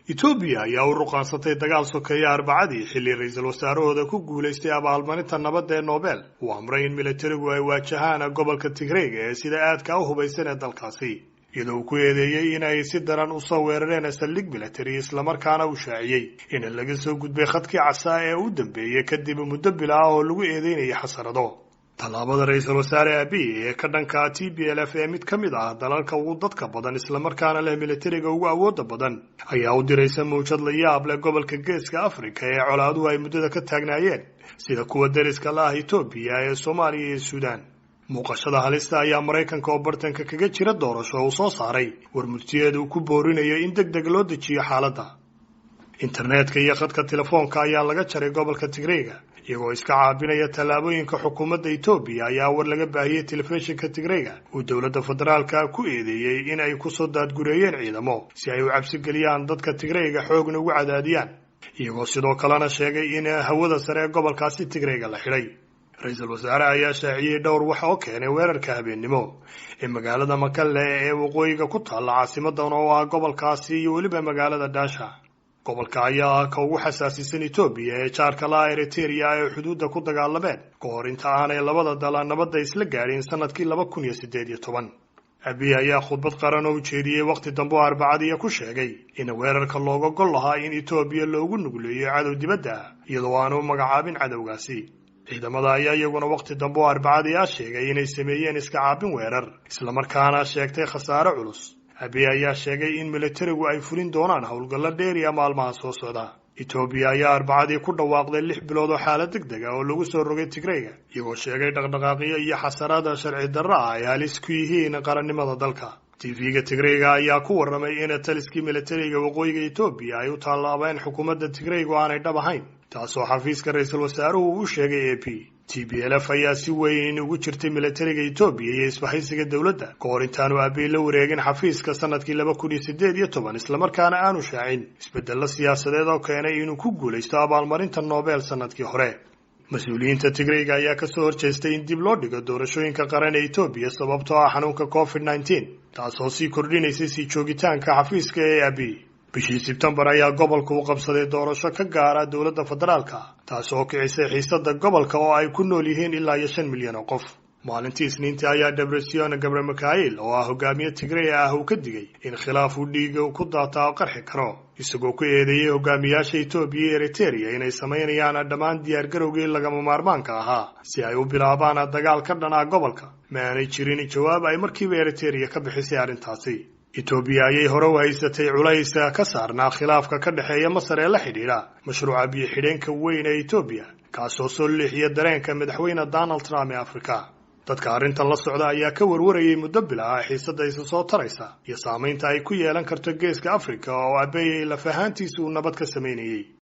Etoobiya ayaa u ruqaansatay dagaal sokeeya Arbacadii, xilli ra-iisul wasaarahooda ku guulaystay abaalmarinta nabadda ee Nobel uu amray in militarigu ay waajahaan gobolka Tigreega ee sida aadka u hubaysan ee dalkaasi, iyadoo uu ku eedeeyey in ay si daran usoo weerareen saldhig military, islamarkaana uu shaaciyey in laga soo gudbay khadkii casaa ee u dambeeyey kadib muddo bila ah oo lagu eedeynayay xasarado. Tallaabada ra-iisul wasaare Abiy ee ka dhanka TPLF ee mid ka mid ah dalalka ugu dadka badan, islamarkaana leh militariga ugu awooda badan, ayaa u diraysa mawjad la yaab leh gobolka Geeska Afrika ee colaaduhu ay muddada ka taagnaayeen, sida kuwa deriska la ah Etoobiya ee Soomaaliya iyo Suudaan. Muuqashada halista ayaa Maraykanka oo bartanka kaga jira doorasho uu soo saaray war murtiyeed uu ku boorinayo in deg deg loo dejiyo xaaladda. Internetka iyo khadka telefoonka ayaa laga jaray gobolka Tigreyga, iyagoo iska caabinaya tallaabooyinka xukuumadda Etoobiya, ayaa war laga baahiyey telefishinka Tigreyga uu dowladda federaalka ku eedeeyey in ay kusoo daadgureeyeen ciidamo si ay u cabsigeliyaan dadka Tigreyga, xoogna ugu cadaadiyaan, iyagoo sidoo kalena sheegay in hawada sare ee gobolkaasi Tigreyga la xidhay. Ra-iisul wasaare ayaa shaaciyey dhowr wax oo keenay weerarka habeennimo ee magaalada Makalle ee waqooyiga ku taalla caasimadan oo ah gobolkaasi iyo weliba magaalada Dhaasha. Gobolka ayaa ah ka ugu xasaasisan Etoobiya ee jaarka la Eriteria ay xuduudda ku dagaalameen ka hor inta aanay labada dal nabadda isla gaadhin sanadkii 2018. Abiy ayaa khudbad qaran oo ujeediyey wakhti dambe oo Arbacadiiya ku sheegay in weerarka looga gol lahaa in Etoobiya loogu nugleeyo cadow dibadda ah, iyadoo aanu magacaabin cadowgaasi. Ciidamada ayaa iyaguna wakhti dambe oo Arbacadii ah sheegay inay sameeyeen iska caabin weerar, islamarkaana sheegtay khasaare culus. Abiy ayaa sheegay in militarigu ay fulin doonaan howlgallo dheeriya maalmaha soo socda. Etoobiya ayaa Arbacadii ku dhawaaqday 6 bilood oo xaalad deg deg ah oo lagu soo rogay Tigreyga, iyagoo sheegay dhaqdhaqaaqyo iyo xasarada sharci darro ah ay halis ku yihiin qarannimada dalka. TV-ga Tigreyga ayaa ku warramay in taliskii militariga waqooyiga Etoobiya ay u tallaabeen xukuumadda Tigreygu aanay dhab ahayn, taasoo xafiiska ra-iisul wasaaruhu uu sheegay AP. TPLF ayaa si weyn ugu jirtay militariga Etoobiya iyo isbahaysiga dowladda ka hor intaanu Abiy la wareegin xafiiska sanadkii 2018, islamarkaana aanu shaacin isbedello siyaasadeed oo keenay inuu ku guulaysto abaalmarinta Nobel sanadkii hore. Mas-uuliyiinta Tigreyga ayaa kasoo horjeestay in dib loo dhigo doorashooyinka qaran ee Etoobiya sababtoo ah xanuunka COVID-19, taasoo sii kordhinaysay sii joogitaanka xafiiska ee Abiy. Bishii Sebtembar ayaa gobolka u qabsaday doorasho ka gaara dowladda federaalka, taasoo kicisay xiisada gobolka oo ay ku nool yihiin ilaa iyo 5 milyan oo qof. Maalintii Isniintii ayaa Debretsion Gebremichael oo ah hogaamiye Tigrey ah uu ka digay in khilaaf uu dhiiga ku daataa qarxi karo, isagoo ku eedeeyey hogaamiyaasha Etoobiya iyo Eriteria inay samaynayaan dhammaan diyaargarowgii lagama maarmaanka ahaa si ay u bilaabaan dagaal ka dhan ah gobolka. Ma aanay jirin jawaab ay markiiba Eriteria ka bixisay arrintaasi. Etoobiya ayay hore u haysatay culays ka saarnaa khilaafka ka dhexeeya Masar ee la xidhiidha mashruuca biyo-xidheenka weyn ee Etoobiya, kaasoo soo leexiya dareenka madaxweyne Donald Trump ee Afrika. Dadka arrintan la socda ayaa ka warwarayay muddo bila ah xiisadda isa soo taraysa iyo saamaynta ay ku yeelan karto Geeska Afrika oo Abeeyey laf ahaantiisa uu nabad ka samaynayey.